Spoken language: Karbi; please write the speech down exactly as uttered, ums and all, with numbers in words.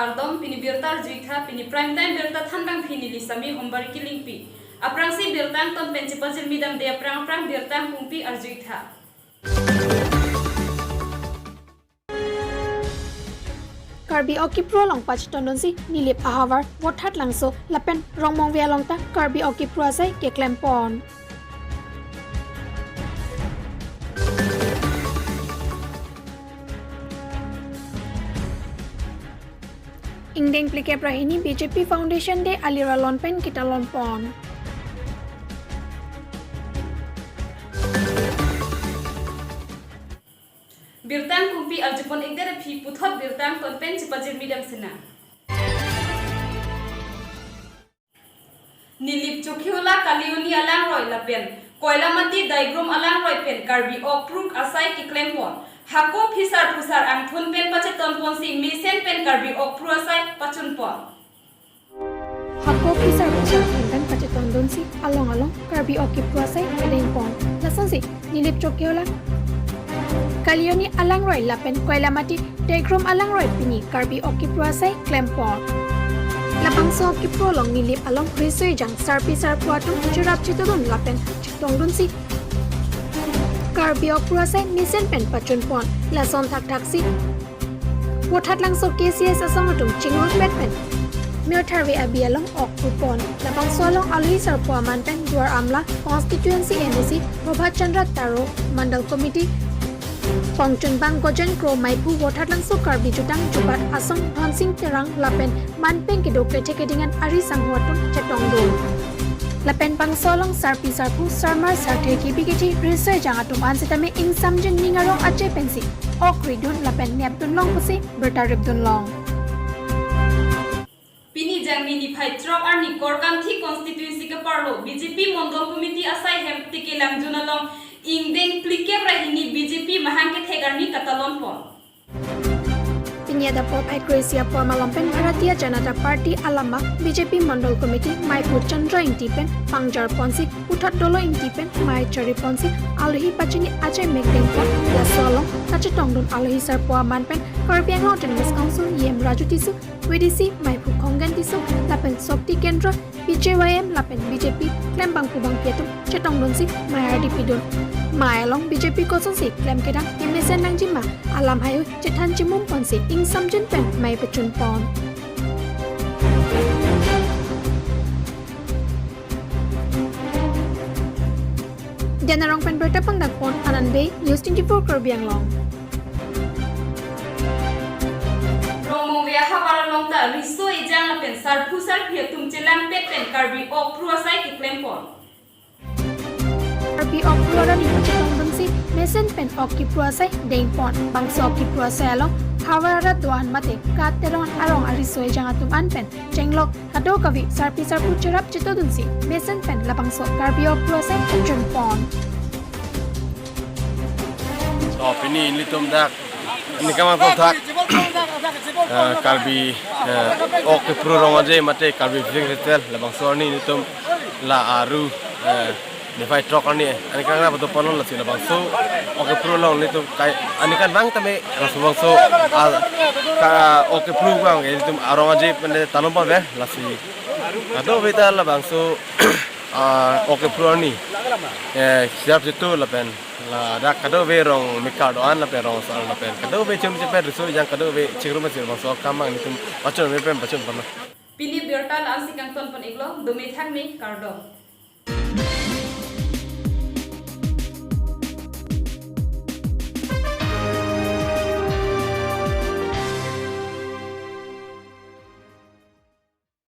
Kardom, pini birta arju-ik tha, pini prime time birta thanbang pini Lisami Hombari Kilingpi. Aphrangsi birta angton pen chepajirmi damde aphrang aphrang birta angkungpi arju-ik tha. Karbi Ok Kipru along pachetongdunsi Nilip ahavar Vothatlangso lapen Rongmongve along ta Karbi Ok Kipru asai keklempon. Ingdeng phlikep ra hini B J P Foundation Day alir alon pen ketalonpon. Birta angkungpi arjupon-ikdet aphi puthot birta angton pen chepajirmi dam sinang. Nilip Chokihola Kalioni alangroi lapen Koilamati Daigrum alangroi pen Karbi Ok Kipru asai keklempon. Hako phisar phusar angthun pen pachetonponsi mesen pen Karbi Ok Kipru asai pachunpon. Hako phisar phusar angthun pen pachetongdunsi along along Karbi Ok Kipru asai kedengpon. Lasonsi Nilip Chokihola Kalioni alangroi lapen Koilamati Daigrum alangroi pini Karbi Ok Kipru asai klempon. Labangso Ok Kipru along Nilip along riso ejang sarpi sarpo atum cherap chetongdun lapen chetongdunsi Karbi Ok Kipru asai mesen pen pachunpon. Lason thakthaksi Vothatlangso K C S asong atum chingrupet pen Meo Tharve abi along ok pupon. Labangso along alohi sarpo aman pen Duar Amla constituency M A C Prabhat Chandra Taro, Mandal Committee Pongchunbang Gojen Kro, Maiphu Vothatlangso Karbi Jutang Jubat Asong Dhonsing Terang lapen manpeng kedo kethe kedingan ari sangho atum chetongdun. Lapen bangso along sarpi sarpo sarmar sarthe kebi kethe riso ejang atum an sitame ingsamjin ning arong ache pensi ok ridun lapen nepdun long pusi birta ripdun long. Pini Jangmi niphai throk arni Korkanthi constituency keparlo B J P Mondol Committee asai hem tikelangjun along ingdeng phlikep ra hini B J P mahang kethek arni katalonpon. Pini adap phai kre-isi apor malom pen Bharatiya Janata Party alama B J P Mondol Committee Maiphu Chandra Ingti pen pangjarponsi puthot dolo Ingti pen mei chariponsi alohi pachini achai mekdengpon. Laso along kachetongdun alohi sarpo aman pen Karbi Anglong Autonomous Council E M Raju Tisso, V D C Maiphu Khonggen Tisso lapen Shakti Kendra, B J Y M lapen B J P klembangpo bangpi atum chetongdunsi mei ardi pidun. Mei along B J P kosonsi klem kedam kemesen nangjima alam haihui chethan chimumponsi ingsamjin pen mei pachunpon. Denarong pen birta pangdakpon Anand Bey, News twenty-four Karbi Anglong. Rongmongve ahavar along ta riso ejang lapen sarpo sarpi atum chelangpet pen Karbi Ok Kipru asai keklempon. Karbi Ok Kipru arni pachetongdunsi mesen pen Ok Kipru asai dengpon. Bangso Ok Kipru asai along havar arat do-an mate kat terong arong ariso ejang atum an pen chenglok kadokave sarpi sarpo cherap chetongdunsi mesen pen labangso Karbi Ok Kipru asai pachunpon. Oh, pini ilitum dak, ini kamang thak, eh, Karbi, eh, Ok Kipru Rong Aje mate Karbi Fishing Festival labangso arni ilitum la aru, eh, niphai throk arni, ani kangra pato panon lasi labangso Ok Kipru along ilitum kai, ani kanvang tame laso bangso, ah, ka, Ok Kipru vang ilitum arong aje pen talonpon ave lasi. Kadokave ta labangso, ah, Ok Kipru arni, eh, cherap chetu lapen ladak kadokave rong mekar do-an lapen rong asar lapen kadokave chum chepen riso ejang kadokave chingrum asir bangso kamang ilitum pachun me pen pachunpon. Pini birta la-ansi kangtonpon-iklo, dome thakme, kardom.